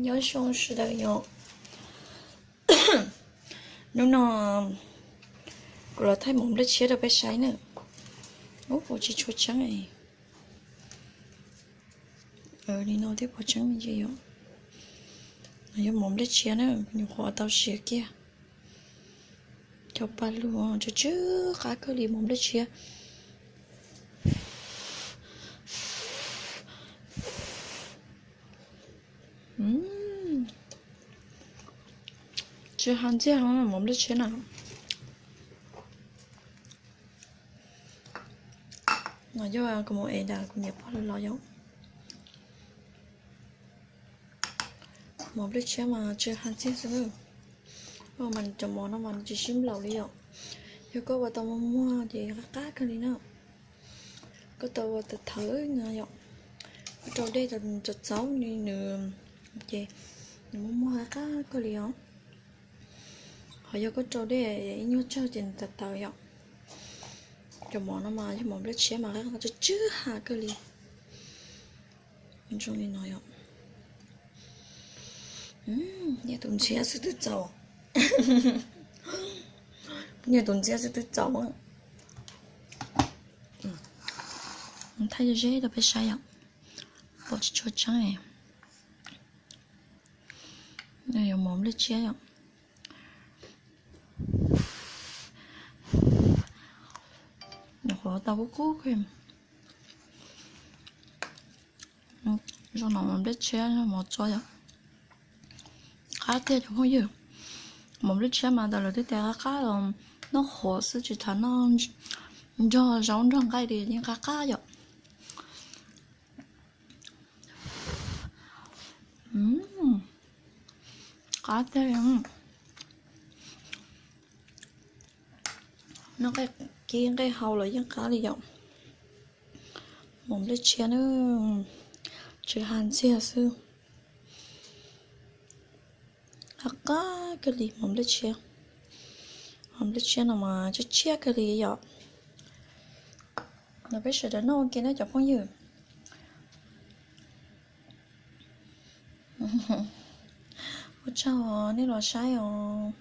Nyob zoo sawv daws yom. Hnub no kuv los thaij mov nplej tshiab rau peb saib na. Ub, pom tsis tshua tseeb. Li no thiaj pom tseeb me ntsis yom. No yog mov nplej tshiab na, nyuam qhuav tau siav kiag. Cov pa lug tsw tsw qab kawg li mov nplej tshiab. Tsw ha ntxiag mov nplej tshiab na. No yog kuv mus ev ntawm kuv niam pog lawv los yom. Mov nplej tshiab mas tsw ha ntxiag xwb. Mas cov mov no mas nws tsis sib nplaum li yom. Yog koj ua tau muag muag ces qab qab kawg li na. Koj tau ua tawv thawv no yom, koj rau dej txaus txaus li nws ces nws muag muag qab kawg li os. Ho yog koj rau dej ib nyuag tsawg ces nws tawv tawv yom. Cov mov no mas yog mov nplej tshiab mas qab tsw tsw ha kawg li. Zoo li no yom. Niag tus ntxhiab xwb twb txaus. Niag tus ntxhiab xwb twb txaus. Thaij ze ze rau peb saib yom. Pom tsis tshua tseeb. Yuav mov nplej tshiab yom. Nyuam qhuav tau kub kub. Zoo no mov nplej tshiab mov txua yom. Qab tiag cov phooj ywg. Mov nplej tshiab mas tas lawv twb tias qab qab los noj qhuav xwb tsis tas noj nrog zaub nrog nqaij li yeej qab qab yom. Qab tiag. Noj nqaij kib nqaij hau los yeej qab li yom. Mov nplej tshiab na, tsw ha ntxiag xwb. Qab qab kawg li mov nplej tshiab. Mov nplej tshiab no mas tshiab tshiab kawg li yom. No peb sawv daws noj ua ke na cov phooj ywg. Ua tsaug nej los saib os.